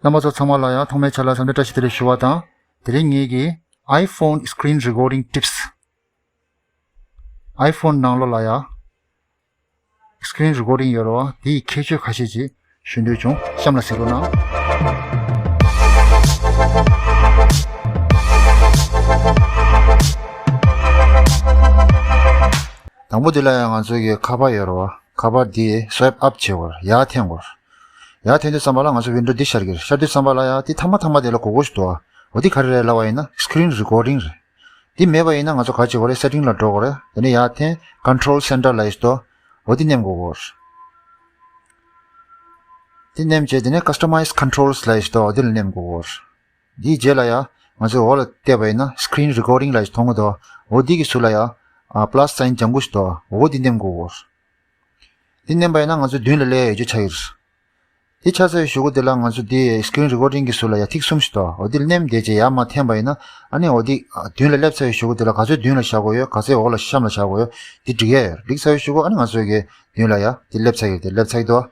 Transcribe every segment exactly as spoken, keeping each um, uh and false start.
རྣམ་པ་ཚོ་ཚང་མ་ལ་ཡང་ཐོག་མའི་ཆ་ལ་འཚམས་འདྲི་བཀྲ་ཤིས་བདེ་ལེགས་ཞུ་བ་དང་། དེ་རིང་ངེད་ཀྱི་iPhone screen recording tips, iPhone་ནང་ལོགས་ལ་ཡང་screen recording་ཡོད་རེད་བ། དེའི་ཁྱད་ཆོས་ཁ་ཤས་ཅིག་ཞུ་འདོད་བྱུང་། གཤམ་ལ་གཟིགས་རོགས་གནང་། དང་པོ་དེ་ལ་ཡང་ང་ཚོའི་གི་ཁ་པར་ཡོད་རེད་བ། ཁ་པར་འདི་swipe up་བྱེད་དགོས། ཡར་འཐེན་དགོས། ཡར་འཐེན་དུས་ཙམ་པ་ལ་ང་ཚོ་window་འདི་ཤར་གི་རེད། ཤར་དུས་ཙམ་པ་ལ་ཡང་འདི་ཐ་མ་ཐ་མ་དེ་ལ་གོ་དགོས་ཤིག་འདུག་འོ་འདི་ག་རེ་རེད་ལབ་པ་ཡིན་ན་screen recording་རེད། འདི་མེད་པ་ཡིན་ན་ང་ཚོ་ག་བྱེད་དགོས་རེད། setting་ལ་འགྲོ་དགོས་རེད། དེ་ནས་ཡར་འཐེན། control center་ལབ་ཡས་ཤིག་འདུག་འོ་འདི་མནན་དགོས་གོ། འདི་མནན་བྱས་དེ་ནས་customize controls་ལབ་ཡས་ཤིག་འདུག་འོ་འདི་ལ་མནན་དགོས་གོ། འདིའི་རྗེས་ལ་ཡང་ང་ཚོས་འོག་ལ་བལྟས་པ་ཡིན་ན་screen recording་ལབ་ཡས་ཤིག་མཐོང་གི་འདུག་འོ་འདི་གི་ཟུར་ལ་ཡང་plus sign་ལྗང་གུ་ཞིག་འདུག་འོ་འདི་མནན་དགོས་གོ། འདི་མནན་པ་ཡིན་ན་ང་ཚོ་མདུན་ལ་སླེབས་ཡོད་རྒྱུ་ཆགས་ཀྱི་རེད། འདི་ཆགས་ཚར་བའི་གཞུག་གུ་འདི་ལ་ང་ཚོ་འདི་screen recording་གི་ཟུར་ལ་ཡ་ཐིག་གསུམ་ཞིག་འདུག་འོ་འདི་མནན་བསྡད་རྗེས་ཡར་མར་འཐེན་པ་ཡིན་ན་ཨ་ནི་འོ་འདི་མདུན་ལ་སླེབས་ཚར་བའི་གཞུག་གུ་འདི་ལ་ག་ཚོད་མདུན་ལ་བཞག་དགོས་ཡོད། ག་ཚོད་འོག་ལ་གཤམ་ལ་བཞག་དགོས་ཡོད། འདི་འགྲིག་ཡ་ཡོད། འགྲིག་ཚར་བའི་གཞུག་གུ་ཨ་ནི་ང་ཚོའི་གི་མདུན་ལ་ཡ་འདི་སླེབས་ཚར་གི་འདི་སླེབས་ཚར་གི་འདུག་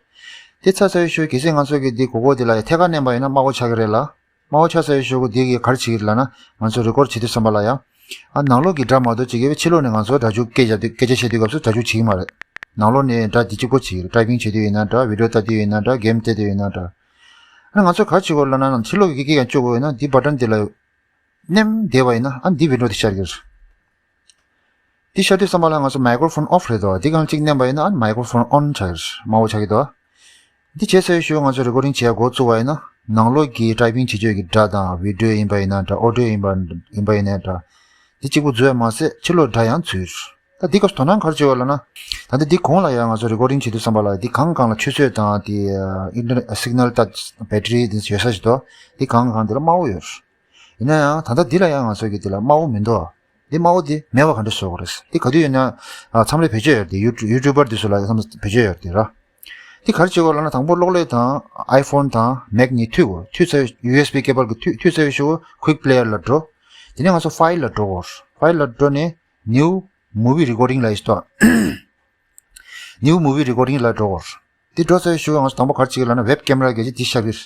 འདི་ཚར་ཚར་བའི་གཞུག་གུ་གལ་སྲིད་ང་ཚོ་གི་འདི་གོ་གོ་འདི་ལ་ཡ་ཐད་ཀར་མནན་པ་ཡིན་ན་དམར་པོ་ཆགས་ཀྱི་རེད་ལ། དམར་པོ་ཆགས་ཚར་བའི་གཞུག་གུ་འདི་གི་ག་རེ་བྱེད་ཀྱི་རེད་ལབ་ན་ང་ཚོ་record་བྱེད་དུས་ཙམ་པ་ལ་ཡ། ཨ་ནང་ལོགས་ཀྱི་སྒྲ་མ་གཏོགས་ཅིག་གི་ཕྱི་ལོགས་ནས་ང་ཚོ་སྒྲ་འཇུག་སྐད་རྒྱབ་དུས་སྐད་ཆ་བཤད་དུས་སྐབས་སུ་སྒྲ་འཇུག་བྱེད་ཀྱི་མ་རེད། ནང་ལོགས་ནས་སྒྲ་འདི་གཅིག་པོ་བྱེད་ཀྱི་རེད། typing་བྱེད་དུས་ཡིན་ན་འདྲ། video་ལྟ་དུས་ཡིན་ན་འདྲ། game་རྩེད་དུས་ཡིན་ན་འདྲ། ཨ་ང་ཚོས་ག་རེ་བྱེད་དགོས་ལབ་ན་ཕྱི་ལོགས་ཀྱི་སྐད་ཀྱང་བཅུག་དགོས་ཡོད་ན་འདི་button་འདི་ལ་མནན་བསྡད་པ་ཡིན་ན་ཨ་འདི་window་འདི་ཤར་གྱི་རེད། འདི་ཤར་དུས་ཙམ་པ་ལ་ང་ཚོ་microphone off་རེད་དོ། འདི་སྒང་གཅིག་མནན་པ་ཡིན་ན་ཨ་ནི་microphone on་ཆགས་ཀྱི་རེད། དམར་པོ་ཆགས་ཀྱི་འདུག་འདི་བྱས་ཚར་བའི་གཞུག་ང་ཚོ་recording་བྱེད་ཡ་འགོ་བཙུགས་པ་ཡིན་ན་ནང་ལོགས་ཀྱི་typing་བྱེད་སྤྱོད་ཀྱི་སྒྲ་དང་video་ཡིན་པ་ཡིན་ན་འདྲ། audio་ཡིན་པ་ཡིན་པ་ཡིན་ན་འདྲ། འདི་གཅིག་པུ་འཛུལ་ཡ་མ་ཟད་ཕྱི་ལོགས་སྒྲ་ཡང་འཛུལ། ད་འདི་སྐབས་དོ་སྣང་ག་རེ་བྱེད་དགོས་ལབ་ན། ད་ལྟ་འདི་གོང་ལ་ཡང་ང་ཚོ་recording་བྱེད་དུས་ཙམ་པ་ལ་འདི་གང་གང་ལ་ཆུ་ཚོད་དང་འདི་internet signal་དང་battery་འདི་ཡོད་ས་ཞིག་འདུག་འདི་གང་གང་འདི་ལ་དམར་པོ་ཡོད། ཡིན་ན་ཡང་ད་ལྟ་འདི་ལ་ཡང་ང་ཚོ་གི་འདི་ལ་དམར་པོ་མི་འདུག་འདི་དམར་པོ་འདི་མེད་པ་ག་འདྲ་བཟོ་དགོས་རེད། འདི་ག་དུས་ཡིན་ན་ཨ་མཚམས་རེ་བེད་སྤྱོད་ཡོད་རེད། དེ་YouTuber་འདི་ཚོ་ལ་མཚམས་བེད་སྤྱོད་ཡོད་རེད་ར། འདི་ག་རེ་བྱེད་དགོས་ལབ་ན་དང་པོ་གློག་ཀླད་དང་iPhone་དང་Mac་གཉིས་མཐུད་དགོས། མཐུད་ཚར་USB cable་གི་མཐུད་མཐུད་ཚར་བའི་གཞུག་གུ་Quick Player་ལ་འགྲོ། དེ་ནས་ང་ཚོ་file་ལ་འགྲོ་དགོས། file་ལ་འགྲོ་ནས་new movie recording་ལ་ཡིས་ཏོ། new movie recording་ལ་འགྲོ་དགོས། འདི་འགྲོ་ཚར་བའི་གཞུག་གུ་ང་ཚོ་དང་པོ་ག་རེ་བྱེད་ཀྱི་ལབ་ན་web camera་གལ་ཆེ་འདི་ཤར་གི་རེད།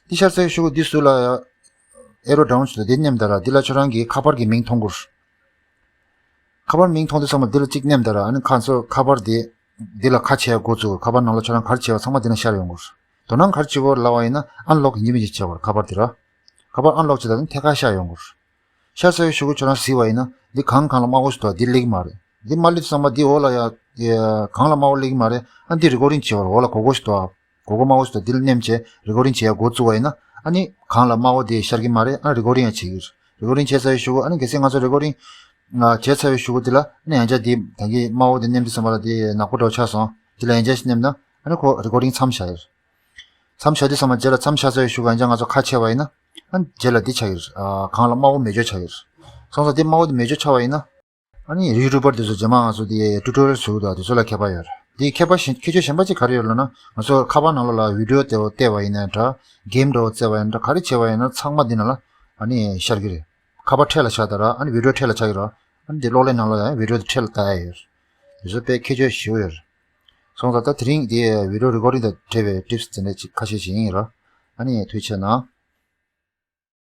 འདི་ཤར་ཚར་བའི་གཞུག་གུ་འདི་ཟུར་ལ་arrow down་ཞིག་འདུག་འདི་མནན་ད་ར་འདི་ལ་ཁྱོད་རང་གི་ཁ་པར་གྱི་མིང་མཐོང་གི་རེད། ཁ་པར་མིང་མཐོང་དུས་ཙམ་པ་འདི་ལ་གཅིག་མནན་ད་ར་ཨ་ནི་ཁ་ཚོ་ཁ་པར་འདི་འདི་ལ་ཁ་ཕྱེ་ཡ་འགོ་བཙུགས། ཁ་པར་ནང་ལ་ཁྱོད་རང་ག་རེ་བྱས་པ་ཚང་མ་འདི་ན་ཤར་ཡོང་གི་རེད། དོ་སྣང་ག་རེ་བྱེད་དགོས་ལབ་པ་ཡིན་ན་unlock་ཡིན་གཅིག་མིན་གཅིག་བྱེད་དགོས་རེད། ཁ་པར་འདི་ར། ཁ་པར་unlock་བྱེད་ད་ནི་ཐད་ཀར་ཤར་ཡོང་གི་རེད། ཤར་ཚར་བའི་གཞུག་གུ་ཁྱོད་རང་གཟིགས་པ་ཡིན་ན་འདི་གང་གང་ལ་དམར་པོ་ཞིག་འདུག་འདི་སླེབས་ཀྱི་མ་རེད། འདི་མ་སླེབས་ཙམ་པ་འདི་འོག་ལ་ཡ་གང་ལ་དམར་པོ་སླེབས་ཀྱི་མ་རེད། ཨ་འདི་recording་བྱེད་པར་འོག་ལ་གོ་གོ་ཞིག་འདུག་གོ་གོ་དམར་པོ་ཞིག་འདུག་འདི་ལ་མནན་བྱས་recording་བྱེད་ཡ་འགོ་བཙུགས་པ་ཡིན་ན་ཨ་ནི་གང་ལ་དམར་པོ་དེ་ཤར་གྱི་མ་རེད། ཨ་recording་ཡང་བྱེད་ཀྱི་རེད། recording་བྱས་ཚར་བའི་གཞུག་གུ་ཨ་ནི་གལ་སྲིད་ང་ཚོ་recording་བྱས་ཚར་བའི་གཞུག་གུ་འདི་ལ་ཨ་ནི་ཡང་བསྐྱར་འདི་ད་གིན་དམར་པོ་དེ་མནན་དུས་ཙམ་པ་ལ་འདི་ནག་པོ་འདྲ་པོ་ཆགས་སོང་། འདི་ལ་ཡང་བསྐྱར་ཞིག་མནན་ན་ཨ་ནི་ཁོ་recording་མཚམས་བཞག་ཡོད། མཚམས་བཞག་དུས་ཙམ་པ་རྗེས་ལ་མཚམས་བཞག་ཚར་བའི་གཞུག་གུ་ཡང་བསྐྱར་ང་ཚོ་ཁ་ཕྱེ་བ་ཡིན་ན་ཨ་ནི་རྗེས་ལ་འདི་ཆགས་ཡོད། ཨ་གང་ལ་དམར་པོ་མེད་ཅོག་ཆགས་ཡོད། སོང་ཙང་འདི་དམར་པོ་དེ་མེད་ཅོག་ཆགས་པ་ཡིན་ན། ཨ་ནི་YouTuber་དེ་ཚོ་རྗེས་མ་ང་ཚོ་དེ་tutorial་བཟོ་གི་འདུག་དེ་ཚོ་ལ་ཁྱད་པར་ཡོད་རེད། དེའི་ཁྱད་པར་གཞན་ཁྱད་ཆོས་གཞན་པ་གཅིག་ག་རེ་ཡོད་ལབ་ན་ང་ཚོ་ཁ་པར་ནང་ལོགས་ལ་video་དེ་བལྟས་པ་ཡིན་ན་འདྲ། game་འདྲ་བོ་རྩེ་བ་ཡིན་ན་འདྲ། ག་རེ་བྱས་པ་ཡིན་ན་ཚང་མ་འདི་ནང་ལ་ཨ་ནི་ཤར་གི་རེད། ཁ་པར་འཕྲེད་ལ་ཆགས་ད་ར་ཨ་ནི་video་འཕྲེད་ལ་ཆགས་ཀྱི་ར། ཨ་ནི་དེ་གློག་ཀླད་ནང་ལོགས་ཡང་video་དེ་འཕྲེད་ལ་ལྟ་ཡ་ཡོད་རེད། དེ་ཚོ་དཔེ་ཁྱད་ཆོས་ཞེ་པོ་ཡོད་རེད། སོང་ཙང་ད་དེ་རིང་དེ་video་recording་དང་འབྲེལ་བའི་tips་དེ་འདྲ་ཅིག་ཁ་ཤས་ཤིག་ཡིན་ར། ཨ་ནི་ཐུགས་རྗེ་གནང་།